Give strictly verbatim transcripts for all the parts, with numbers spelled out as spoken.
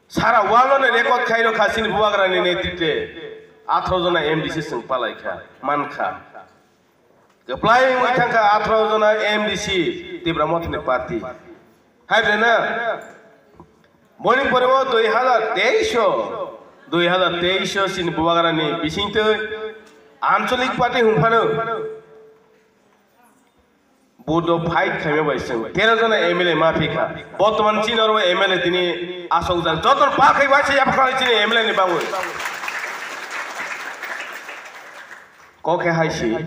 sara world no record khairok kha chini bubagrani netrite atharo jona M D C chwng palai kha, man kha. Kwplai wngwi thangkha atharo jona M D C Tipra Mothani party. Hai bre na? Boni pore o dui hazar teis o, dui hazar teis o chini bubagrani bisingtwi ancholik party hwnphano vote o fight khaima bai chwng tero jona M L A ma phikha. Botoman chini oro M L A tini asokjak. Joto pal khai bai se yapha chini M L A ni bagwi. Kok khe hai si.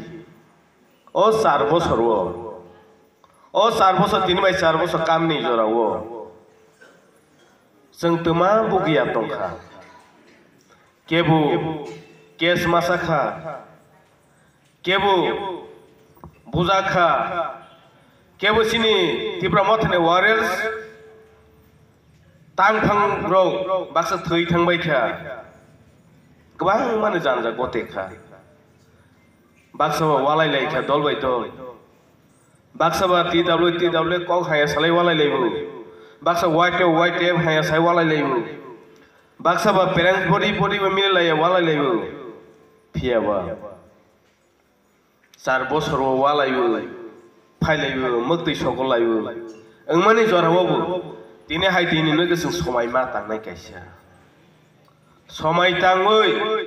O char bosor o, o char bosor, tini bai char bosor kamni jora o chwng twma bugiya tongkha. Kebo case masa kha, kebo buja kha, kebo chini Tipra Mothani warriors tangphang rok baksa thwi thangbai kha, kwbangmani janja gote kha. Baksa ba walai lai kha dol bai dol. Baksa ba T W T W kok haya salai walai laibo. Baksa Y T F Y T F haya sai walai laibo. Baksa ba parents body body ba mili laiya walai laibo. Phiya ba char bosor o walaibo, phai laibo, mwktwi sogol laibo. Wngmani jora o bo tini hai tini no khe chwng somai ma tangnai kaisa. Somai tangwi